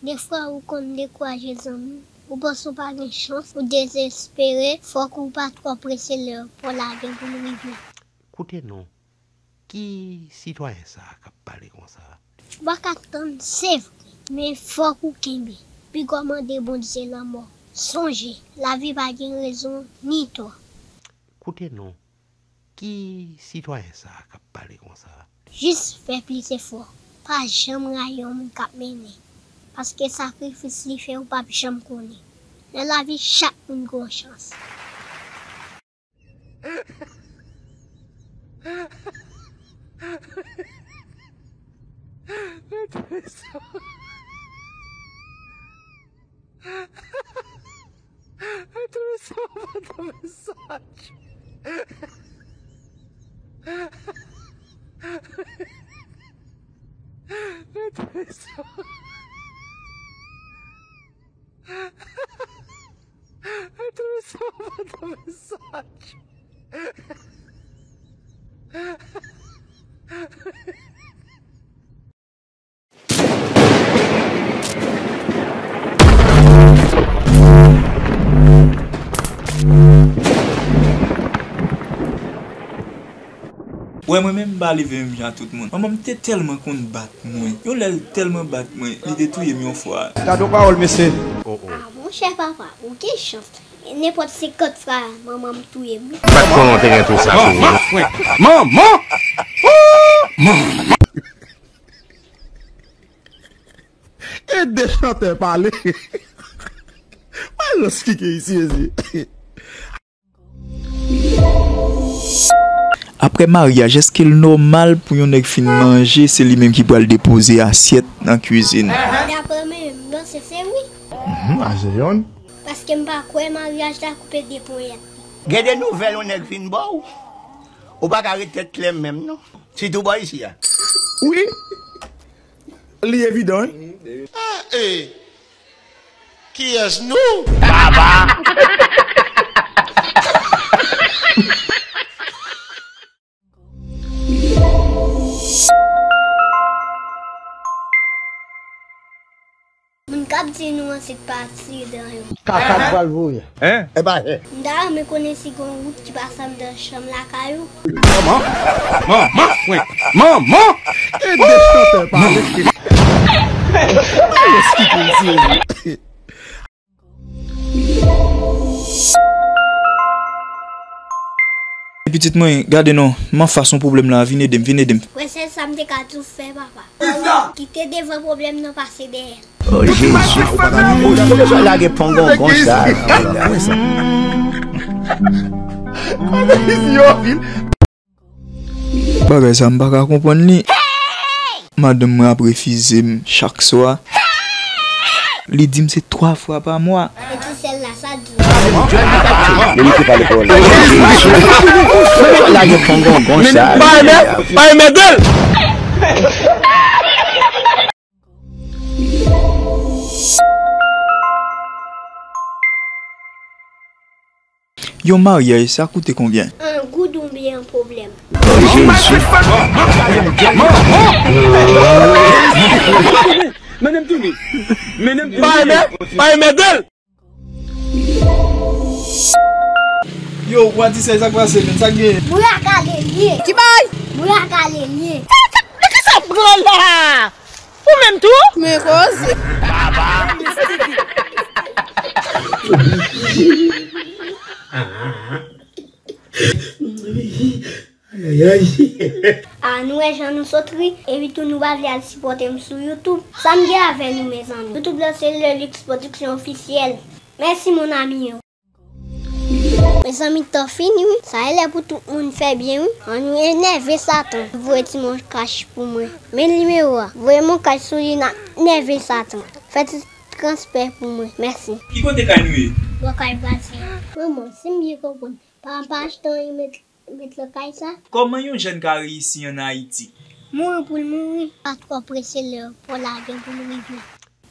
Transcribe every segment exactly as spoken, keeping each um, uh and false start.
Defwa ou konn dekouraje zanmi w. Ou panse w pa gen chans, ou dezespere, fòk ou pa twò prese lè pou lage pou l rive. Koute non, ki sitwayen sa a k ap pale konsa a? Ou pa ka tann, se vre, men fòk ou kenbe. Piga w mande Bondye lanmò. Sonje, lavi pa gen rezon ni tò. Koute non, ki sitwayen sa a k ap pale konsa a? Jis fè plis efò. Pa janm rayi yon moun k ap mennen. Paske sakrifis li fè ou p ap janm konnen. Nan lavi, chak moun gen yon chans. Mwen twouve sa. Mwen twouve sa pandan mesaj. Mwen twouve sa. Mwen twouve sa pandan mesaj. Wè, mwen menm m pa leve menm jan ak tout moun. Manman m te tèlman konn bat mwen. Yon lè l tèlman bat mwen, li te touye m yon fwa. Gade yon pawòl, mesye. Oh, oh. Ah, monchè papa, ou gen chans. Nenpòt senkant fwa, manman m touye m wi. M pa t konnen w te gen tou sa sou ou. Manman! Ooh! Manman! Ede chantè pale. Balans ki gen isi, mezye. Apre maryaj, èske l nòmal pou yon nèg fin manje, se li menm ki pral depoze asyèt nan kwizin? Daprè mwen menm, non, se, se wi. Mhm, a se yonn. Paske m pa kwè maryaj la koupe de ponyèt. Gen de nouvèl yon nèg fin ba w, ou pa ka ret tèt klè menm non. Sitou bò isi a. Wi. Li evidan, wi. Ah, eh. Kiyès nou? Baba! Moun k ap di nou ansent pa asidan yo. Kaka k pral voye. Hein? E pa hen. M ta renmen konnen si gen yon wout ki pase anndan chanm lakay ou. Manman! Manman! Manman! Ede chantè pale. Alò, ki poze. Pitit mwen, gade non, m anfas yon pwoblèm la, vin ede m, vin ede m. Wè sèl sa m te ka di w fè, papa. Kite devan pwoblèm nan pase dèyè l. Oh, Jezi. Ou pa ta nan mouri. Ou bezwen lage pongongon sa. Bagay sa m pa ka konprann li. Madanm mwen ap refize m chak swa. Li di m se twa fwa pa mwa. Epi sèl la sa di. Men misye pale pawòl la. Lage pongongon sa. Pa renmen, pa renmen de l. Yon maryaj, sa koute konbyen? An goud oubyen an pwoblèm? Oh, Jezi. Mennen m tounen. Mennen m tounen. Pa renmen, pa renmen de l. Yo, Bwa Disèy, sa k pase menm? Sa k genyen? Bwa Kale l ye. Ki bay? Bwa Kale l ye. Sa, sa, men ki sa w pran la? Ou menm tou? Men koze. Baba. Ayayay. A, nou wè jan nou sot ri, epi tou nou pa vle al sipòte m sou YouTube. Sa m gen avè nou, mezanmi? YouTube la se Lelux Production Officiel. Mèsi, mon ami yo. Mezanmi, tan fini, wi. Sa e lè pou tout moun fè byen, wi. Ann nou enève Satan. Voye ti mon kach pou mwen. Men nimewo a. Voye mon kach sou li, n ap nève Satan. Fè ti transfè pou mwen. Mèsi. Ki kote kay nou ye? Bò kay vwazen an. Manman, si m byen konprann, pa, pa achte anyen met met lakay sa. Kòman yon jèn ka reyisi ann Ayiti? Mouri pou l mouri, pa twò prese lè pou lage pou l rive.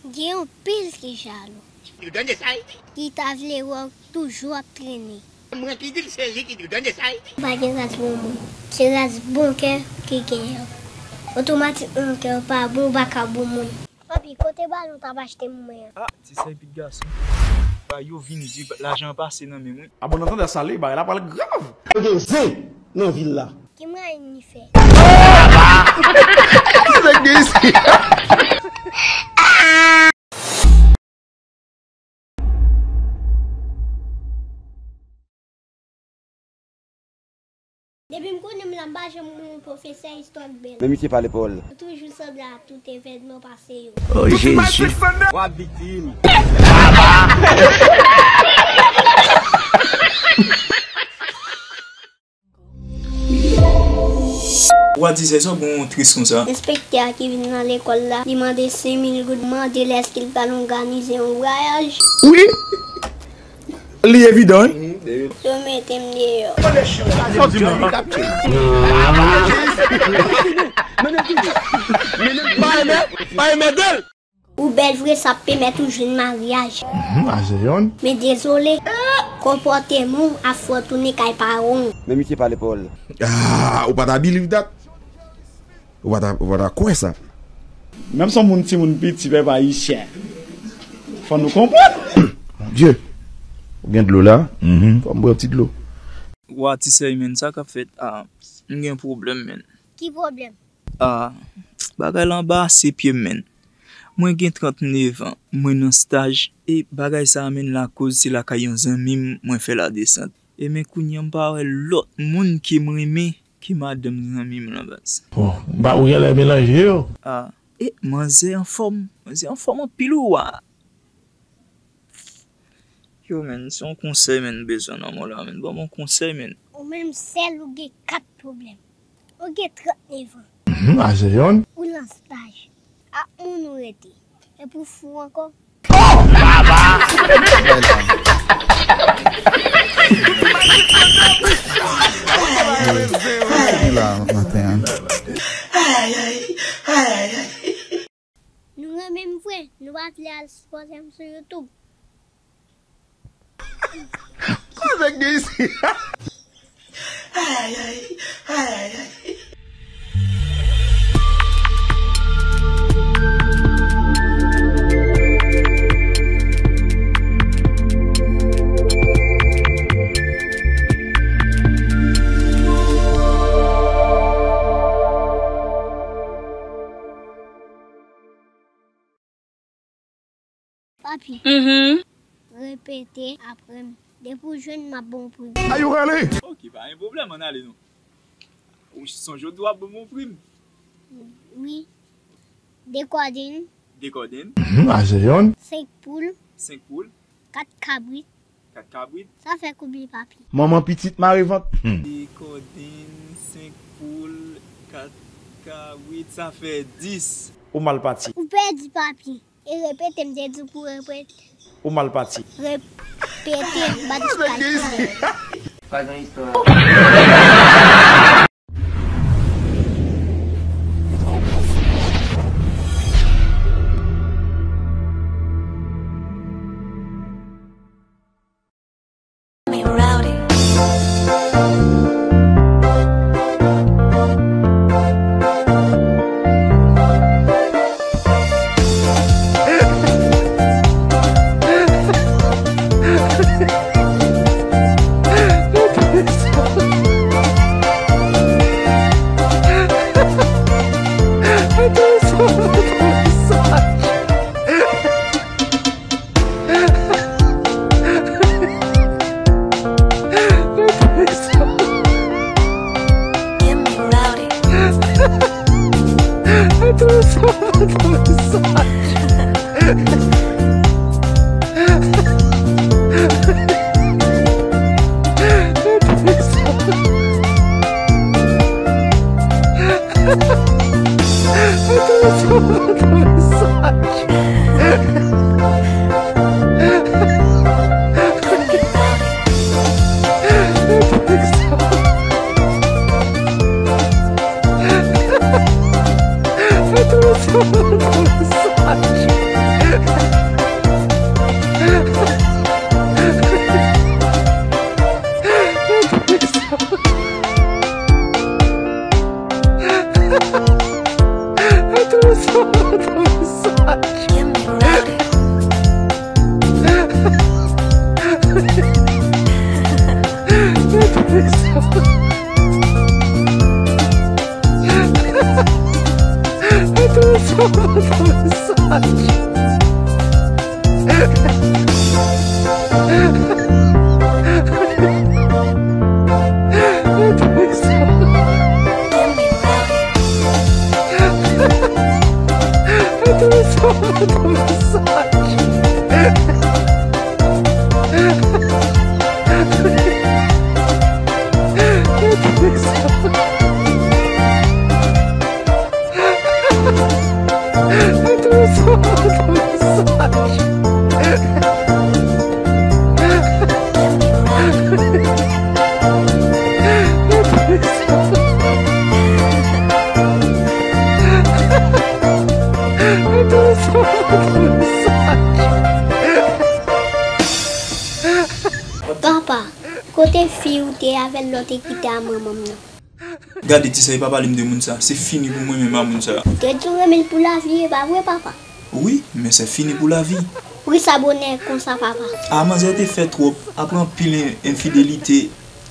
Gen yon pil ki jalou. Yo tande sa, Ayiti? Ki ta vle wè w toujou ap trennen. Mwen ki di l, se li ki di l. Tande sa, Ayiti? Pa gen ras bon moun. Se ras bon kè ki genyen. Otomatikman, kè w pa bon, ou pa ka bon moun. Papi, kote balon w t ap achte pou mwen an? Ah, ti sèy pit gason. Ba yo vin di lajan an pase nan men mwen. Ah bon, nan tandans sa ale, bagay la pral grav. Yo gen zen nan vil la. Ki mwayen li fè? Nèg gen isi. Depi m konnen m la, m pa janm wè yon pwofesè istwa k bèl. Men misye pale pawòl. Ou toujou sanble a tout evènman pase yo. Oh, Jezi. W ap viktim. Ou a di sèzò bon tris konsa. Enspektè a ki vin nan lekòl la, li mande senk mil goud, mande l èske l pral òganize yon vwayaj. Wi. Li evidan, wi. Yo mete m deyò. Sòti nan li k ap tchè. Pa renmen, pa renmen de l. Ou bèl vre, sa ap pèmèt ou jwenn maryaj. Mhm, a se yonn. Men dezole, konpòteman w ap fè w tounen kay paran w. Men misye pale pawòl. Ah, ou pa ta believe that? Ou pa ta, ou pa ta kwè sa? Menm si yon moun timoun piti, pèp ayisyen, fò nou konprann. Mon Dieu, ou gen dlo la? Mhm. Fò m bwè yon ti dlo. Wa ti sèy, menn, sa k ap fèt? Ah, m gen pwoblèm, menn. Ki pwoblèm? Ah, bagay la anbase pye m, menn. Mwen gen trannnev an, mwen nan staj, e bagay sa a, menn, lakoz se lakay yon zanmi m mwen fè ladesant. E men kounye a m pa wè lòt moun ke m renmen ke madanm zanmi m lan, baz. Bon, ba, ou genlè melanje yo. Ah, e manzè anfòm, manzè anfòm anpil, ou wa. Yo, menn, se yon konsèy, menn, m bezwen nan mond la, menn. Ban m yon konsèy, menn. Ou menm sèl ou gen kat pwoblèm. Ou gen trannnev an. Mhm, a se yonn. Ou lan staj. Ak moun ou rete. Epi w fou ankò. Ki la maten an? Nou renmen m vre, nou pa vle al sipòte m sou YouTube. Kòman nèg gen isi? Ay, ay, ay. Papi. Mhm. Repete apre m. Depi w jwenn, m ap ba w prim. Ayo, rale! Ok, pa gen pwoblèm, ann ale non. Ou sonje w di w ap ban m yon prim? Wi. De kòdenn. De kòdenn. Mhm, a se yonn. Senk poul. Senk poul. Kat kabrit. Kat kabrit. Sa fè konbyen, papi? Manman pitit mare vant. Hmm. De kòdenn, senk poul, kat kabrit, sa fè dis. Ou mal pati. Ou pèdi, papi. E repete, m te di w pou repete. Ou mal pati. Repete, m pa t di w pa t. Pa gen istwa. Papa, kote fi ou te avè l lè w te kite a manman m nan? Gade, Tisèy, pa pale m de moun sa. Se fini pou mwen menm a moun sa. Ou te di w renmen l pou lavi, e pa vre, papa? Wi, men se fini pou lavi. Poukisa bonè konsa, papa? A, manzè te fè twòp, apre anpil en-, enfidelite.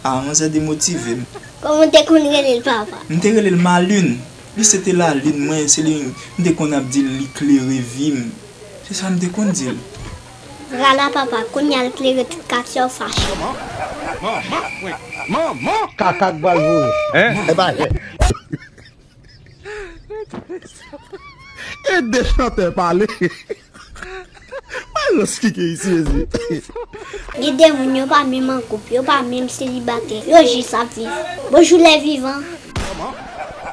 A, manzè demotive m. Kòman w te konn rele l, papa? M te rele l Malin. Li se te lalin mwen, se li m te konn ap di l li klere vi m. Se sa m te konn di l. Vwala papa, kounye a l klere tout katye w fache. Manman, manman, manman. Kaka k pral voye. Hein? E pa jè. E de chantè pale. Malans ki gen isi, Jezi. Gen de moun yo pa menm an koup, yo pa menm selibatè, yo jis ap viv. Bonjou lè vivan.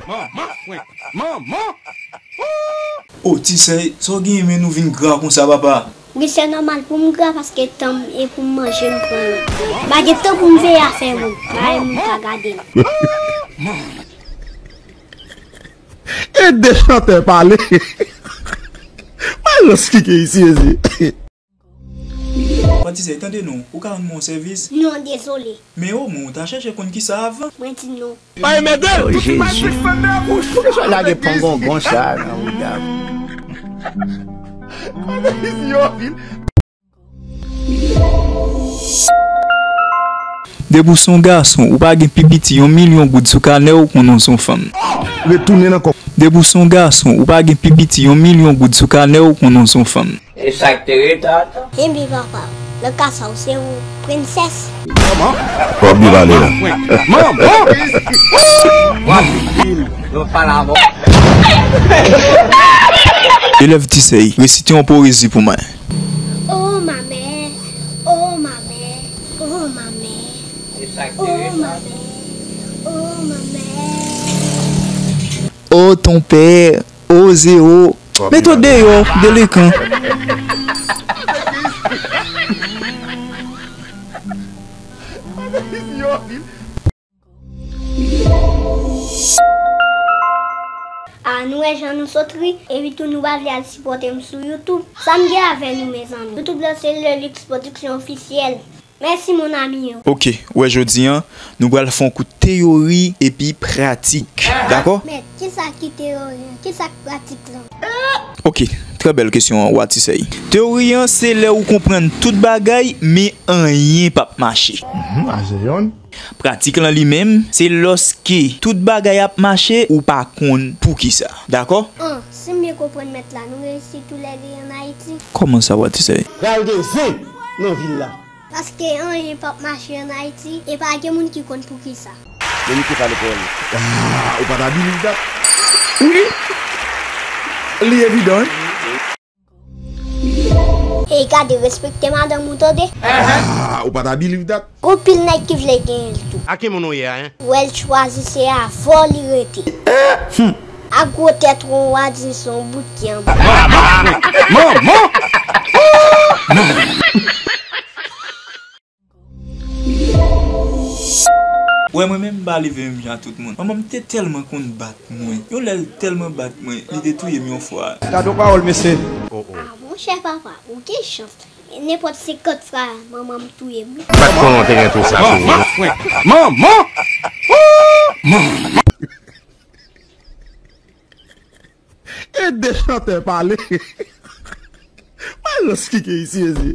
Manman, manman, manman. O, Tisèy, sa w genyen men nou vin gra konsa, papa? Wi, se nòmal pou m gra paske tan m e pou m manje m pran yo. M pa gen tan pou m veye afè moun, bay moun ka gade m. E de chantè pale. Malans ki gen isi, Jezi. Patisèy, tande non, ou ka rann mwen yon sèvis? Non, dezole. Men omwen, ou ta chèche konn kisa avan. Mwen di non. Ay, mède! O, Jezi. Poukisa w lage pangongon sa nan bouda m? Depi w se yon gason, ou pa gen pi piti yon milyon goud sou kanè w, konnen w se yon fanm. Retounen nan kò. Depi w se yon gason, ou pa gen pi piti yon milyon goud sou kanè w, konnen w se yon fanm. E sa k te ret atann? Enben papa, nan ka sa w se yon prensès. Manman! W ap byen pale la. Manman! W ap byen, nou pa la mò. Elèv Tisèy, resite yon powezi pou mwen. Oh ma mère, oh ma mère, oh ma mère, oh ma mère, oh ma mère. Oh ton père, oh zéro. Mete w deyò, delenkan. A, nou wè jan nou sot ri, epi tou nou pa vle al sipòte m sou YouTube. Sa m gen avè nou, mezanmi? YouTube la se Lelux Production Officiel. Mèsi, mon ami yo. Oke, wè jodi a, nou pral fè yon kout teyori epi pratik. Dakò? Mèt, kisa ki teyori an? Kisa k pratik lan? Oke, trè bèl kesyon an, Watisèy. Teyori an, se lè ou konprann tout bagay, men anyen p ap mache. Mhm, a se yonn. Pratik lan li menm, se lòske tout bagay ap mache, ou pa konn poukisa. Dakò? An, si m byen konprann mèt la, nou reyisi toulède ann Ayiti. Kòman sa, Watisèy? Pral gen zen nan vil la. Paske anyen p ap mache ann Ayiti, e pa gen moun ki konn poukisa. Men li te pale pou li. Ah, ou pa ta believe that? Wi. Li evidan, wi. Ey, gade, respekte madanm ou, tande. Ah, ou pa ta believe that? Gon pil nèg ki vle genyen l tou. A ki moun ou ye a, en? Wè l chwazi, se avè w li rete. Hmm. A gwo tèt ou, w a di se yon bout kè anba. Manman! Wè, mwen menm m pa leve menm jan ak tout moun. Manman m te tèlman konn bat mwen. Yon lè l tèlman bat mwen, li te touye m yon fwa. Gade yon pawòl, mesye. Oh, oh. Ah, monchè papa, ou gen chans. Nenpòt senkant fwa, manman m touye m wi. M pa t konnen w te gen tou sa sou ou. Manman! Manman! Oh! Manman! E de chantè pale. Malans ki gen isi, Jezi.